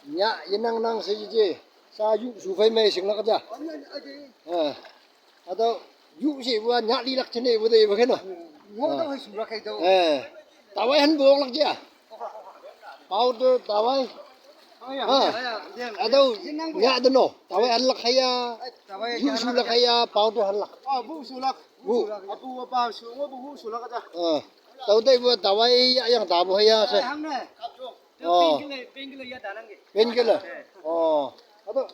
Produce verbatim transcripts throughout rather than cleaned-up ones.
Nya, yenang nang se je. Sa yu su phai mai sing lak ja. Ah. Ado yu se wa nya li lak chene wa de wa kena. Ngo to hai su lak kai to. Eh. Tawai han bok lak ja. Powder tawai. Ah. Ado nya de no. Tawai han lak haya. Yu su lak haya, powder han lak. Ah, bu su lak. Bu. Abu apa su ngo bu su lak ja. Ah. Tau dai bu tawai ya yang tabu haya se. Hang ne. Oh. Painkiller. Oh. Ado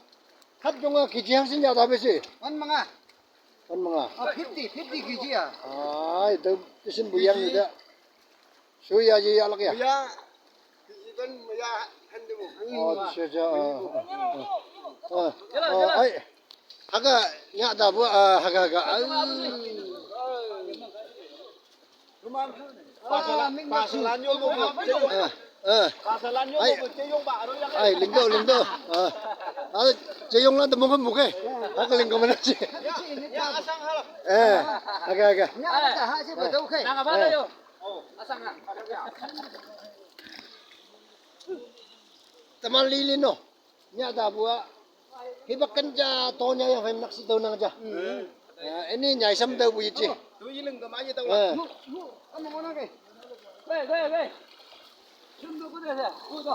khat jong a kg hang sin ya da be si. One manga. One manga. Ah, fifty, fifty kg ah. Ai, da tisin bu yang ni da. Su ya ji ya lak ya. Ya. Even ya hande bu. Oh, cha cha. Ah. Ah, ai. Haga nya da bu, ah, haga haga. Ai. Pasalan, pasalan yo bu. Ah, ah. Pasalan yo bu, te yong ba ro yang. Ai, ling do, ling do. Ah. Ah, te yong la de mo mo ke. Haga ling ko mana si. Ya, asang hal. Eh, haga haga. Nya da ha si ba do ke. Nang apa yo? Asang ha. Teman lili no. Nya da bua. Hiba kan ja to nya yang fem nak si to nang ja. Eh, ini nya isam da bu ichi. Tu iling ke ma ye tau. Eh. Mu, mu, kamu mana ke? Wei, wei, wei. Sum tu ku de sa. Ku to.